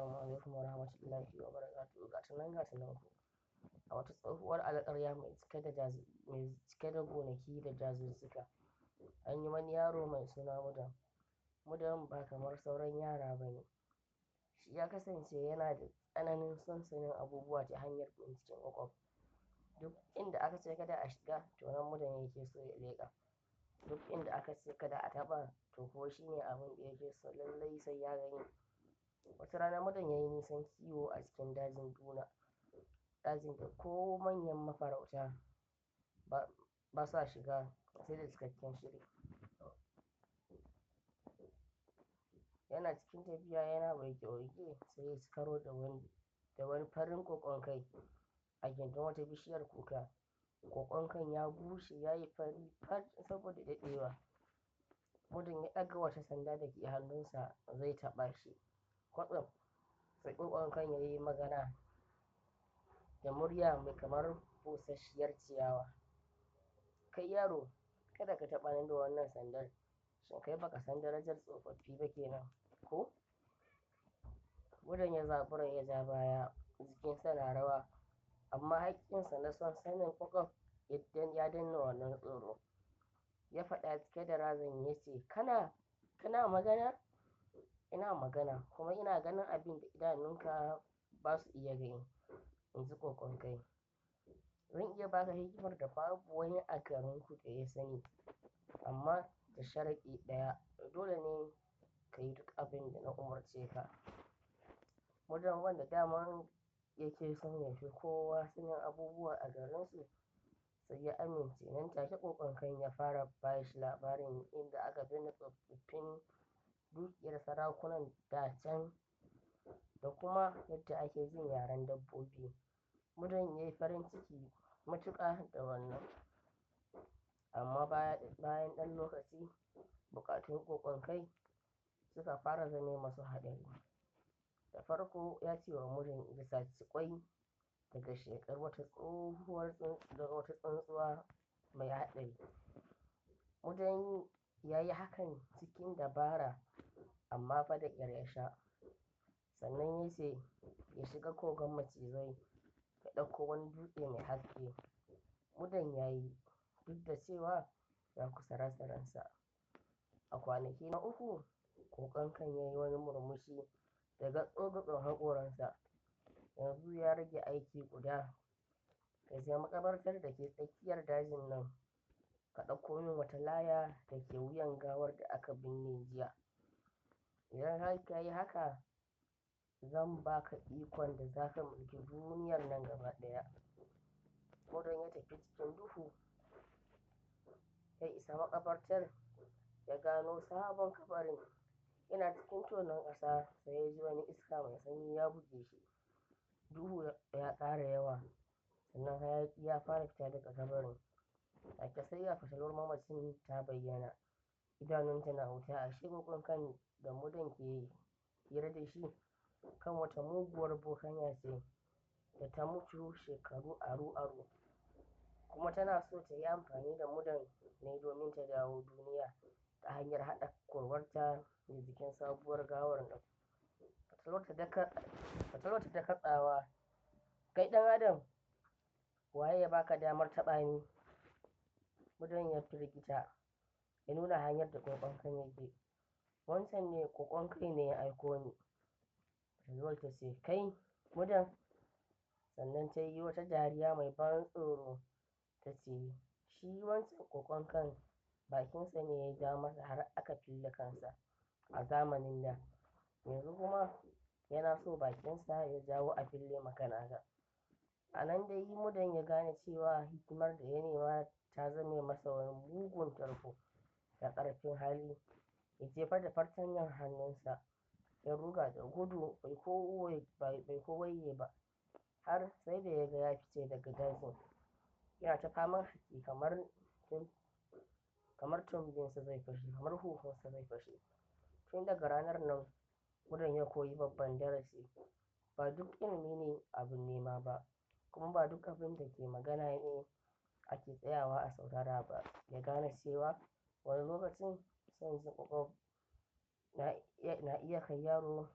Assalamu alaikum wa rahmatullahi wa barakatuhu. Ga ta nan ku. A wata tsohuwar alƙarya mai cike da gonaki da dazuzzuka, an yi wani yaro mai suna Mudan. Mudan ba kamar sauran yara ba ne. Shi ya kasance yana da tsananin son sanin abubuwa ta hanyar binciken ƙwaƙwaf. Duk inda aka ce kada a shiga, to nan Mudan yake so ya leƙa. Duk inda aka ce kada a taɓa, to kuwa shi ne abin da yake so lallai sai ya gani. Wata rana Mudan ya yi nisan kiwo a cikin dajin Duna, dajin da ko manyan mafarauta ba sa shiga sai da cikakken shiri. Yana cikin tafiya yana waige-waige sai ya ci karo da wani farin ƙoƙon kai a gindin wata bishiyar kuka. Ƙoƙon kan ya bushe ya yi fari fat saboda daɗewa. Mudan ya ɗaga wata sanda da ke hannunsa zai taɓa shi. Kwatsam sai ƙoƙon kan ya yi magana da murya mai kamar busasshiyar ciyawa. "Kai yaro, kada ka taɓa ni da wannan sandar. Shin kai baka san darajar tsofaffi ba kenan, ko?" Mudan ya zabura ya ja baya, jikinsa na rawa, amma haƙƙinsa na son sanin ƙwaƙwaf ya danne wannan tsoro. Ya faɗa cike da razani ya ce, Kana magana?" "Ina magana, kuma ina ganin abin da idanunka ba su iya gani," in ji ƙoƙon kai. "Zan iya baka hikimar da babu wani a garinku da ya sani, amma da sharaɗi ɗaya, dole ne ka yi duk abin da na umarce ka." Mudan, wanda daman yake son ya fi kowa sanin abubuwa a garinsu, sai ya amince. Nan take ƙoƙon kan ya fara ba shi labarin inda aka binne tsofaffin dukiyar sarakunan da can da kuma yadda ake jin yaren dabbobi. Mudan ya yi farin ciki matuƙa da wannan. Amma bayan ɗan lokaci, buƙatun ƙoƙon kai suka fara zame masu haɗari. Da farko ya ce wa Mudan ya saci ƙwai daga sheƙar wata tsuntsuwa mai haɗari. Mudan ya yi hakan cikin dabara, amma fa da ƙyar ya sha. Sannan ya ce ya shiga kogon macizai ya ɗauko wani dutse mai haske. Mudan ya yi, duk da cewa ya kusa rasa ransa. A kwanaki na uku, ƙoƙon kan ya yi wani murmushi da gatso-gatson haƙoransa. "Yanzu ya rage aiki guda. Ka je maƙabartar da ke tsakiyar dajin nan, ka ɗauko min wata laya da ke wuyan gawar da aka binne jiya. Idan har ka yi haka, zan ba ka ikon da za ka mulki duniyar nan gaba ɗaya." Mudan ya tafi cikin duhu, ya isa maƙabartar, ya gano sabon kabarin. Yana cikin tonon ƙasa sai ya ji wani iska mai sanyi ya buge shi. Duhu ya ƙara yawa, sannan hayaƙi ya fara fita daga kabarin. Take sai ga fatalwar mamacin ta bayyana, idanunta na wuta. Ashe ƙoƙon kan da Mudan ke hira da shi kan wata muguwar bokanya ce da ta mutu shekaru aru-aru, kuma tana so ta yi amfani da Mudan ne domin ta dawo duniya ta hanyar haɗa kurwarta da jikin sabuwar gawar nan. Fatalwar ta daka tsawa, "Kai ɗan adam, waye ya baka damar taɓa ni?" Mudan ya firgita, ya nuna hanyar da ƙoƙon kan yake. "Wancan ne, ƙoƙon kai ne ya aiko ni." Fatalwar ta ce, "Kai, Mudan?" Sannan ta yi wata dariya mai ban tsoro ta ce, "Shi wancan ƙoƙon kan bakinsa ne ya ja masa har aka fille kansa a zamanin da. Yanzu kuma yana so bakinsa ya jawo a fille maka naka." A nan dai Mudan ya gane cewa hikimar da ya nema ta zame masa wani mugun tarko. Da ƙarfin hali ya jefar da fartanyar hannunsa, ya ruga da gudu, bai ko waiga ba har sai da ya ga ya fice daga dajin. Yana ta faman haki kamar tumbinsa zai fashe, kamar huhunsa zai fashe. Tun daga ranar nan, Mudan ya koyi babban darasi. Ba duk ilimi ne abin nema ba, kuma ba duk abin da ke magana ne ake tsayawa a saurara ba. Ya gane cewa wani lokacin son jin ƙwaƙwaf na iya kai yaro